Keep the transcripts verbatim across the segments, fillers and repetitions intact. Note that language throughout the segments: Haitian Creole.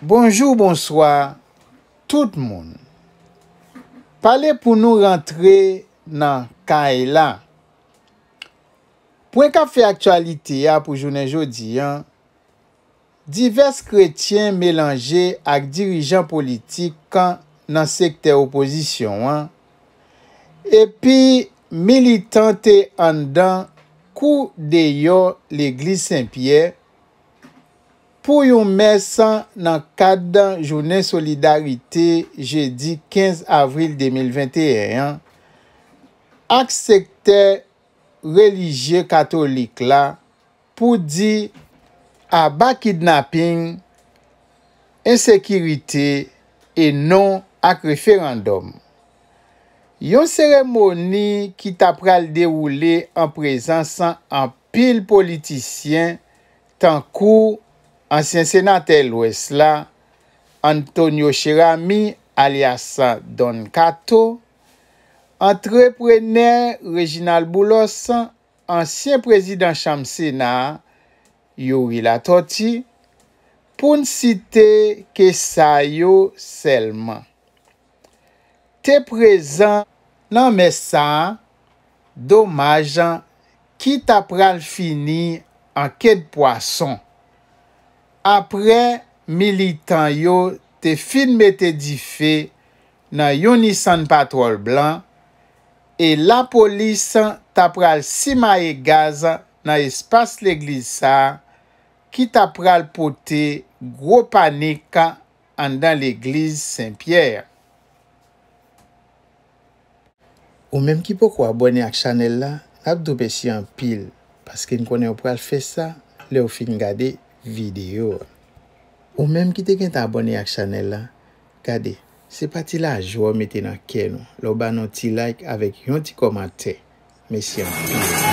Bonjou, bonswa, tout moun. Pale pou nou rantre nan kay la. Pwen k ap fè aktyalite a pou jounen jodi a, divès kretyen melanje ak dirijan politik nan sektè opozisyon an, epi militan te anndan kou deyò legliz Sen Pyè, pou yon mès nan kad jounen solidarite jedi kenz avril de mil venteyen an ak sektè relijye katolik la pou di aba kidnaping, ensekirite e non ak referandòm. Yon seremoni ki ta pral dewoule an prezans anpil politisyen tankou ansyen senatè Lwès la, Antonio Cheramy, alyas Don Kato, antreprenè Reginald Boulos, ansyen prezidan chanm Sena a, Youri Latortue, pou n site ke sa yo sèlman, te prezan nan mès sa a, domaj ki ta pral fini an ke d pwason. Apre militan yo te fin mete dife nan yon Nissan Patrol blan e lapolis ta pral simaye gaz nan espas legliz sa a ki ta pral pote gwo panik anndan legliz Sen Pyè. Ou menm ki poko abòne ak chanèl la, n ap di w mèsi anpil, paske n konnen w pral fè sa lè w fin gade videyo a. Ou menm ki te gentan abòne ak chanèl la, gade, se pa ti lajwa w mete nan kè nou lè w ba n yon ti like avèk yon ti kòmantè. Mèsi anpil.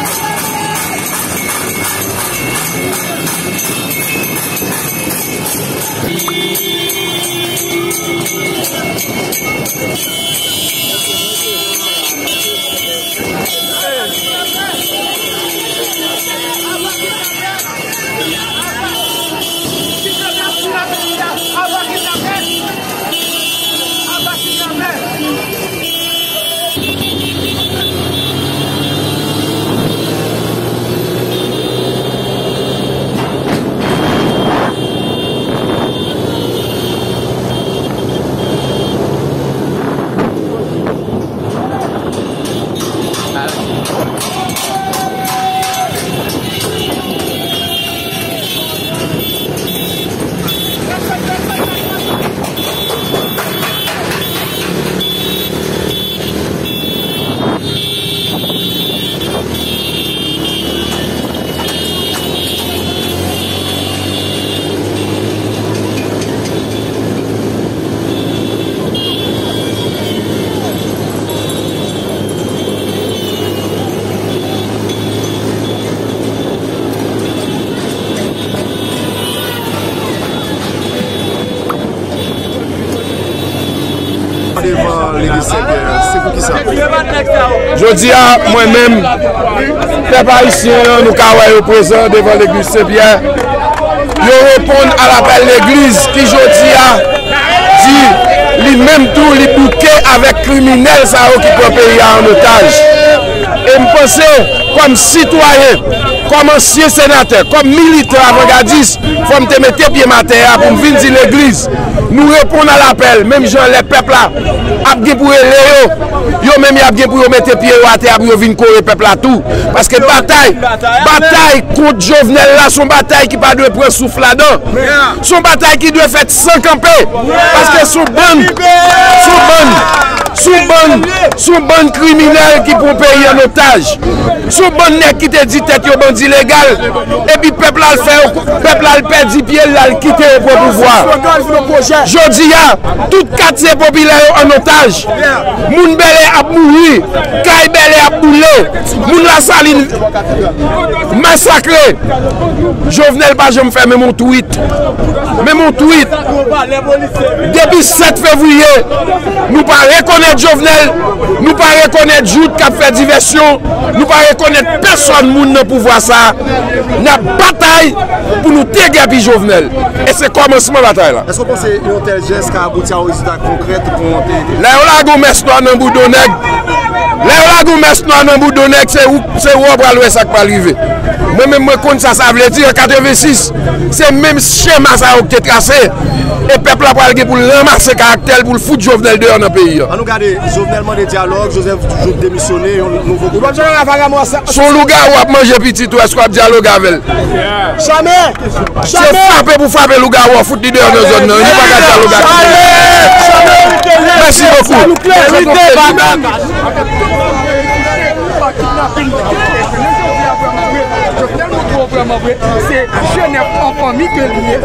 Devan legliz Sen Pyè a, se pou kisa? Jodi a, mwen menm, pèp ayisyen an, nou ka wè yo prezan devan legliz Sen Pyè. Yo reponn a lapèl legliz ki jodi a di li menm tou li bouke avèk kriminèl sa yo ki pran peyi a an otaj. E m panse, kòm sitwayen, kòm ansyen senatè, kòm militan avangadis, fò m te mete pye m atè a pou m vin di legliz, nou reponn a lapèl, menm jan lè pèp la ap gen pou rele yo, yo menm y ap gen pou yo mete pye yo atè a pou yo vin kore pèp la tou. Paske batay, batay kont Jovenel la, se yon batay ki pa dwe pran souf ladan. Se yon batay ki dwe fèt san kanpe. Paske se yon bann, se yon bann, se yon bann, se yon bann kriminèl ki pran peyi an otaj. Se yon bann nèg ki te di tèt yo bandi legal. Epi pèp la al fè yo, pèp la al pèdi pye l, l al kite yo pran pouvwa. Jodi a, tout katye popilè yo an otaj. Moun Bèlè ap mouri, kay Bèlè ap boule, moun Lasalin masakre. Jovenel pa janm fè menm yon twit. Menm yon twit. Depi sèt fevriye, nou pa rekonèt Jovenel. Nou pa rekonèt jout k ap fè divèsyon, nou pa rekonèt pèsòn moun nan pouvwa sa a. N ap batay pou nou degèpi Jovenel. E se kòmansman batay la. Èske w panse yon tèl jès ka abouti a yon rezilta konkrè pou yon T T? Lè yo lage yon mès nwa nan bouda yon nèg, lè yo lage yon mès nwa nan bouda yon nèg, se ou, se ou w pral wè sa k pral rive. Mwen menm, mwen konn sa sa vle di an katrevensis. Se menm chema sa yo ki te trase. E pèp la pral gen pou l ranmase karaktè l, pou l fout Jovenel deyò nan peyi a. An nou gade, Jovenel mande dyalòg, Joseph Jouthe demisyone, yon nouvo gouvènman. Se yon lougawou ap manje pitit ou, èske w ap dyaloge avè l? Jamè! Se frape pou frape lougawou an, fout li deyò nan zòn nan. Nou pa ka dyaloge avè l. Mèsi bokou. Jovenel Moïse vrèman vre, se Jenèf an fanmi ke li ye.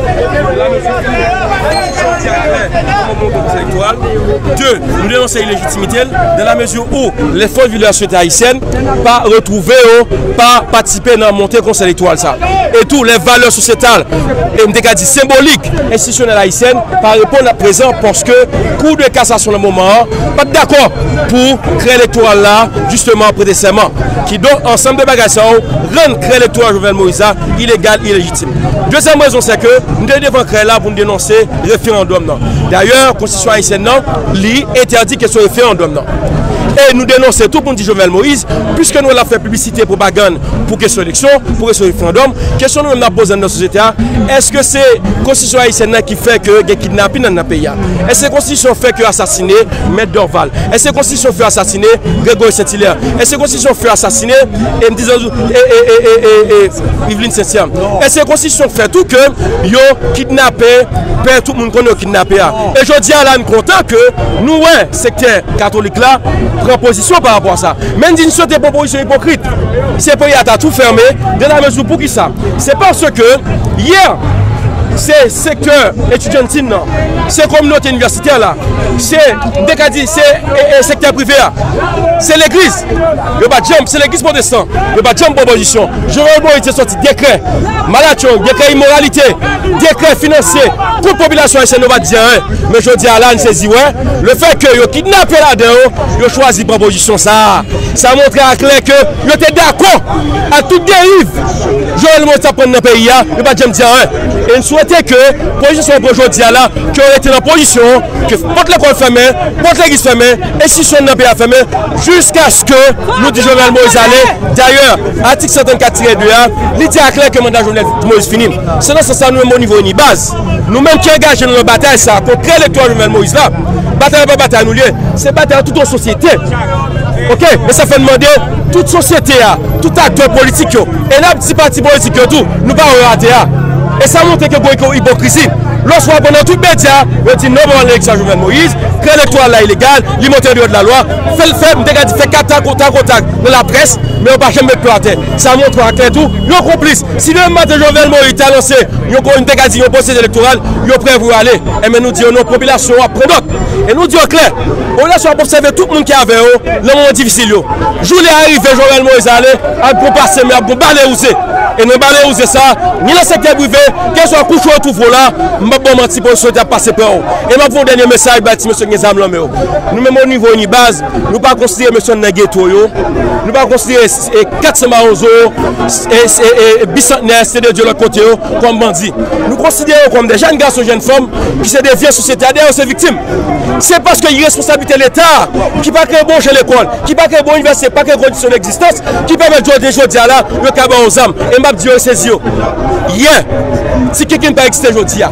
Jodi a, nou denonse ilejitimite l, dans la mesure où les forces vives de la société haïtienne pa retwouve yo, pa patisipe nan monte konsèy elektoral sa. E tou, les valeurs sociétales, e m te ka di senbolik, enstitisyonèl ayisyèn, pa reponn ap prezan, paske Kou de Kasasyon nan moman an pa t dakò pou krè elektoral la, jisteman, prete sèman. Kidonk, ansanm de bagay sa yo rann krè elektoral Jovenel Moïse la ilegal, ilejitim. Dezyèm rezon, se ke nou te devan krè la pou n denonse referandòm nan. Dayè, konstitisyon ayisyèn nan, li entèdi kesyon referandòm nan. E nou denonse tou pou n di Jovenel Moïse, piske nou wè l ap fè piblisite, pwopagann pou kesyon eleksyon, pou kesyon referandòm, kesyon nou menm n ap poze anndan sosyete a, èske se konstitisyon ayisyèn nan ki fè ke gen kidnapin anndan peyi a? Èske se konstitisyon fè ke asasine Mèt Dorval? Èske se konstitisyon fè asasine Gregory Saint-Hilaire? Èske se konstitisyon fè asasine, e m di zòt, e, e, e, e, e, e, Yveline Saint-Cyr? Èske se konstitisyon fè tou ke yo kidnape pè tout moun konnen yo kidnape a? E jodi a la, n kontan ke nou wè sektè katolik la pran pozisyon pa rapò a sa. Men n di n swete pran pozisyon ipokrit. Se peyi a ta tou fèmen, dans la mesure, poukisa? Se paske yè, se sektè etidyantin nan, se kominote inivèsitè la, se, m te ka di, se, e, e, sektè prive a, se legliz. Yo pa t janm, se legliz pwotestan. Yo pa t janm pran pozisyon. Jovenel Moïse te sòti dekrè malatchong, dekrè imoralite, dekrè finansye kont popilasyon ayisyèn, yo pa t di anyen. Men jodi a la, n sezi wè, lefètke yo kidnape ladan yo, yo chwazi pran pozisyon sa a. Sa montre aklè ke yo te dakò ak tout deriv Jovenel Moïse t ap pran nan peyi a, yo pa t janm di anyen. E n swete ke pozisyon sa yo pran jodi a la, ke yo rete nan pozisyon, ke pòt lekòl fèmen, pòt legliz fèmen, enstitisyon nan peyi a fèmen, jiskaske nou di Jovenel Moïse ale. Dayè, atik san trannkat tirè de a, li di aklè ke manda Jovenel Moïse fini. Se nan sans sa nou menm o nivo Unibaz, nou menm ki angaje nou nan batay sa a kont krè elektoral Jovenel Moïse la, batay la pa batay nou li ye, se batay tout yon sosyete. Oke, e sa fè n mande tout sosyete a, tout aktè politik yo, e n ap di pati politik yo tou, nou pa wè atè a. E sa montre ke gen ipokrizi. Lòske w ap pran nan tout medya, yo di non, pa pral nan eleksyon a Jovenel Moïse, krè elektoral la ilegal, li monte andeyò de lalwa, fè l fè, m te ka di fè kontak, kontak, kontak nan laprès, men yo pa janm met pye atè. Sa montre aklè tou, yon konplis. Si demen maten Jovenel Moïse ta lanse yon, m te ka di yon pwosedi elektoral, yo prè pou yo ale. Enben, nou di yo non, popilasyon an ap pran nòt. E nou di yo klè, popilasyon an ap obsève tout moun ki avè yo nan moman difisil yo. Jou lè a rive, Jovenel Moïse ale, ap gon pase men, ap gon bale wouze. E nan bale wouze sa, ni nan sektè prive, kèlkeswa kouch ou twouve w la, m p ap ba w manti, polisye yo te ap pase pran w. E m ap fè yon dènye mesaj bay ti mesye ki gen zam nan men yo. Nou menm o nivo Unibaz, nou pa konsidere mesye nan geto yo, nou pa konsidere, e, kat san Mawozo, e, e, e, e, Bisantnè, Site de Dye, lòt kote yo, kòm bandi. Nou konsidere yo kòm de jèn gason, jèn fanm ki se de vye sosyete a, dayè yo se viktim. Se paske iresponsablite Leta ki pa kreye bon jan lekòl, ki pa kreye bon inivèsite, pa kreye kondisyon degzistans ki pèmèt jodi, jodi a la, yo ka ba yo zam. E m ap di yo, sezi yo. Yè, Ti Kinkin pa egziste jodi a.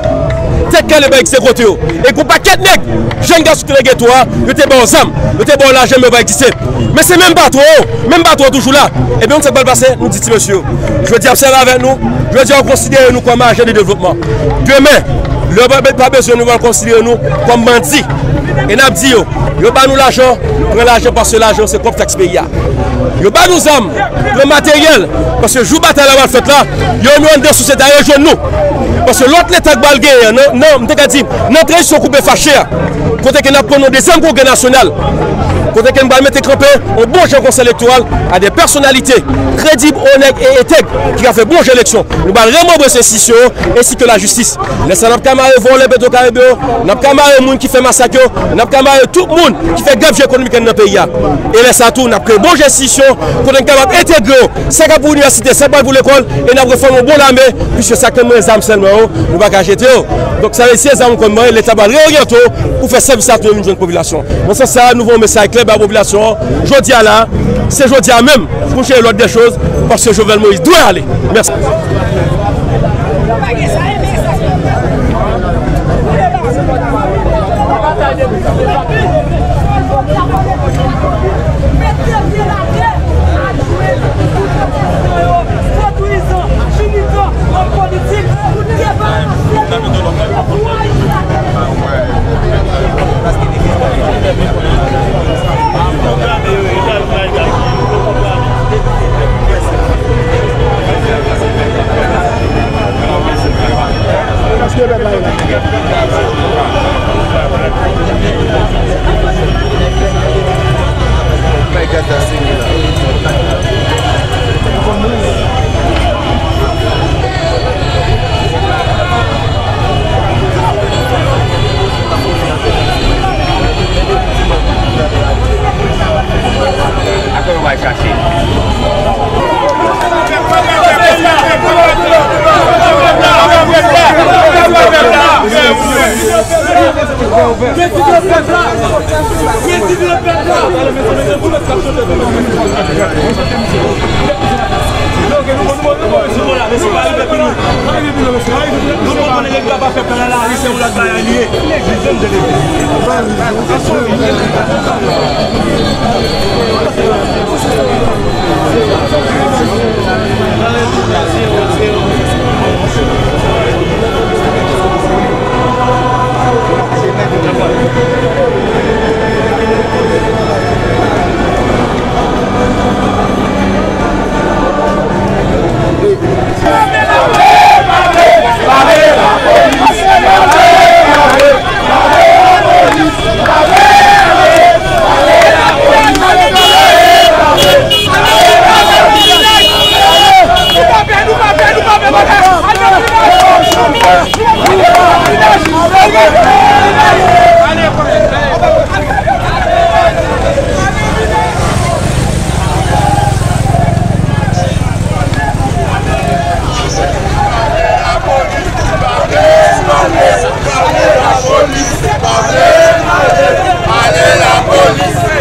Tèt Kale pa egziste kote yo. E gon pakèt nèg, jèn gason ki te nan geto a, yo te ba yo zam, yo te ba yo lajan, men yo pa egziste. Men se menm patwon yo, menm patwon yo toujou la. Ebyen, nou sa k pral pase, nou di ti mesye yo. Jodi a, ap sèvi avèk nou. Jodi a, yo konsidere nou kòm ajan de devlopman. Demen, lè yo pa, pa bezwen nou, yo pral konsidere nou kòm bandi. E n ap di yo, yo ba nou lajan, pran lajan paske lajan se kòb taks peyi a. Yo ba nou zam, pran materyèl, paske jou batay la pral fèt la, yo nou anndan sosyete a, yo jwenn nou. Paske lòt Leta k pral genyen, nan, nan, m te ka di, nan tranzisyon koupe fache a, kote ke n ap pran non de zam Kongrè Nasyonal, Kote ke nou pral mete kanpe yon bon jan konsèy elektoral a de pèsonalite kredib, onèt e entèg ki ka fè bon jan eleksyon. Nou pral remanbre se enstitisyon yo ensi ke lajistis. Lè sa n ap ka mare vòlè Petro Caribe yo, n ap ka mare moun ki fè masak yo, n ap ka mare tout moun ki fè grav je ekonomik nan peyi a. E lè sa tou, n ap kreye bon jan enstitisyon kote n kapab entegre yo. Sa k ap pou inivèsite, sa k pral pou lekòl, e n ap refòme yon bon lame, piske sa k te manyen zam sèlman yo, nou pa ka jete yo. Donk, sa vle di se zam ou konn manyen, Leta pral reoryante w pou fè sèvis la tou vin jwenn popilasyon. Nan sans sa a, nou voye yon mesaj klè ba popilasyon an. Jodi a la, se jodi a menm pou n chèche lòt de choz, paske Jovenel Moïse dwe ale. Mèsi. Atò yo va chache.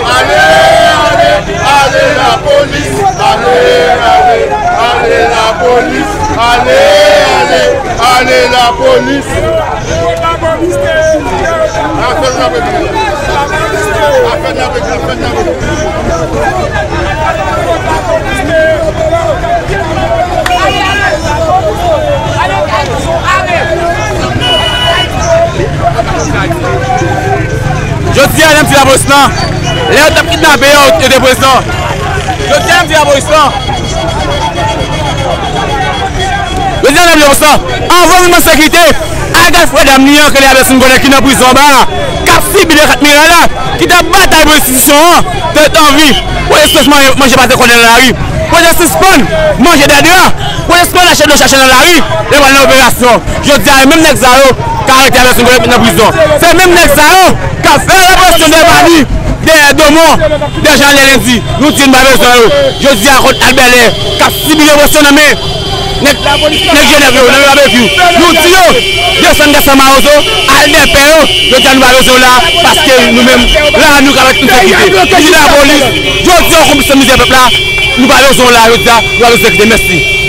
Ale, ale, ale, ale, lapolis! Ale, ale, ale, lapolis! Jodi a, n ap di lapolis lan, lè yo t ap kidnape yo, yo te prezan. Jodi a, n ap di lapolis lan, Prezidan Jovenel Moïse, anvan mouvman sekirite, al gad frè dam li an, ke li Albertine Gordin, ki nan prizon anba a, k ap sibi nan kat miray la, ki t ap batay pou enstitisyon an, te anvi, pou espès manje, manje pate kònè nan lari, pou yo te sispann manje dèdè a, pou yo te sispann achte dlo chache nan lari, lè pral nan operasyon. Jodi a, menm nèg sa yo, k arete Albertine Gordin, met nan prizon. Se menm nèg sa yo, k ap fè represyon dèyè Mali, dèyè Domon, dèyè Jean Ariel Henry. Nou di nou pa bezwen yo. Jodi a, kont Albert Lè, k ap sibi represyon nan men nèg, nèg Jenèv yo, nan men babekyou. Nou di yo, desann Gaston Mawozo, al dèyè pè yo. Jodi a, nou pa bezwen yo la, paske nou menm, la, nou ka mèt nou sekirite. Di lapolis, jodi a, w konplis nan mizè pèp la, nou pa bezwen yo la, jodi a, nou pa bezwen sekirite. Mèsi.